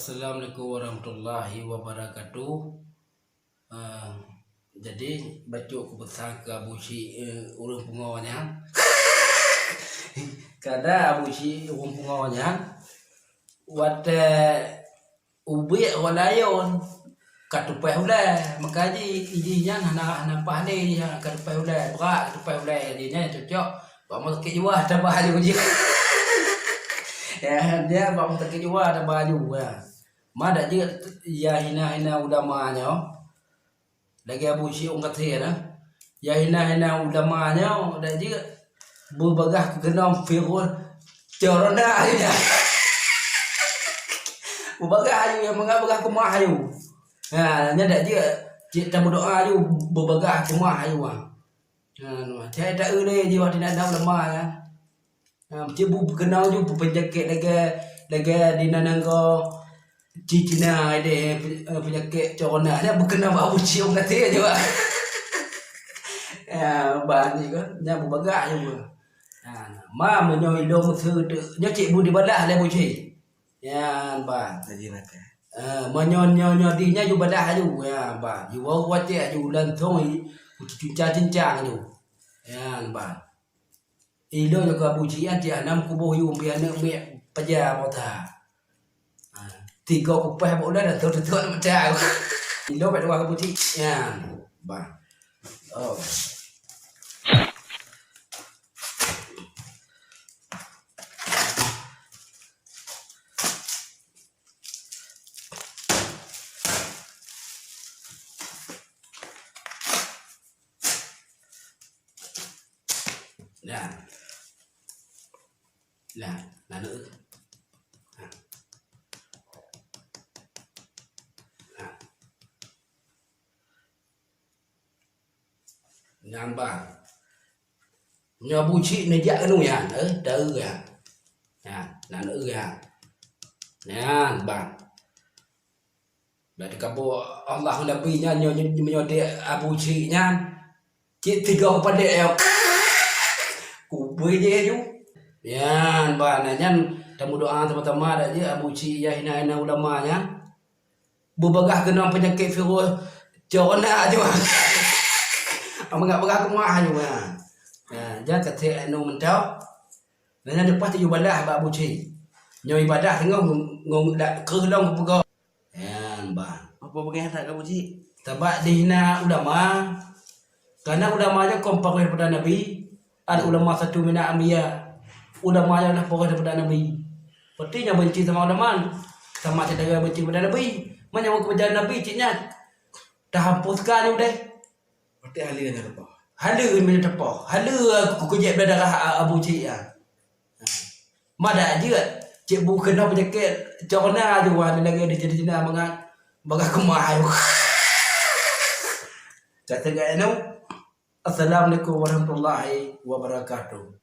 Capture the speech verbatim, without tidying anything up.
Assalamualaikum warahmatullahi wabarakatuh. Ah, jadi, bacut kupeusan keu Abu Syik, eh, ureuëng pungo nyan. Kadang Abu Syik ureuëng pungo nyan, watée ubit awak layon, ka tupaih ulée. Maka ji, jih nyan hana, hana paih lé, ka tupaih ulée, brat ka tupaih ulée. Jadi nyan cocok bak meuteukét juwa tabah aju jih. Ya, dia bak meuteukét juwa tabah aju, ya. Ma dak jeuet ya hina-hina ulama nyoe. Lagée Abu Syik Ung Kathir na. Ya hina-hina ulama nyoe dak jeuet beubagah keukeunong virus corona aja. Beubagah ayu nyang mangat bagah keumah ayu. Ha, nyan dak jeuet cit tameudoa ayu beubagah keumah ayu ah. Ha, nu, cai ta-eu lé jiwak tindak ulama ya. Ha, cit bu keunong ju peunyakét lagée, lagée di nan nanggroe Cina deh, eh, peunyakét corona nyan beukeunong bak Abu Syik Ung Kathir aja, bah. Ya, bah ni kan, nyan beubagah aja, bah. Ha, ma meunyoe ilong seudeuk, nyoe cit bu dibalah lé Abu Syik. Ya, bah. Jadi makan. Eh, meunyoe nyoe, nyoe di nyan ju balah aju, ya, bah. Ju wau wacé aju langsung i, ku cincang-cincang aju. Ya, bah. Ilong nyoe keu Abu Syik nyan, cit hana meukuboh yum pih aneuk miet paja mota. Ha, tiga kupaih bak ulôn dah teutuek mata. Ilong bak dua Abu Syik nyan. Bah. Oh. Nah. Nah, na neu. Nah. Nah. Nyan bah. Nyoe Abu Syik neujak keunoe nyan, eh, taeu nyan. Nyan, na neu nyan. Nyan bah. Bak teukaboe Allah ngon Nabi nyan nyoe, nyoe, nyoe dek Abu Syik nyan. Cit tiga padek nyoe. Kubui jih aju. Nyan, bah, na nyan tameudoa sama-sama dak jeuet Abu Syik ya hina-hina ulama nyan. Beubagah keunong peunyakét virus corona aju. Amangat bagah keumah aju, ha. Ha, jan katek anu mantong. Na nyan leupah teuju balah bak Abu Syik. Nyoe ibadah teungoh ngon, ngon dak kreueh lom geupeugah. Nyan, bah. Apa peugah that Abu Syik? Sabab dihina ulama. Karena ulama nyoe kon paréh daripada Nabi. Al ulama satu minal anbiya. Ulama nyoe adalah paréh daripada Nabi. Berarti nyoe benci sama ulama. Sama syedara benci daripada Nabi. Meunyoe keubijakan Nabi cit nyan. Tahampuskan udeh. Berarti haleue nyan teupoh. Haleue nyan teupoh. Haleue aku kujak darah Abu Syik nyan. Ma dak jeuet, cit bu keunong peunyakét corona aju, wah, lagée di Cina mangat bagah keumah aju. Kata gaya nyoe, Assalamualaikum warahmatullahi wabarakatuh.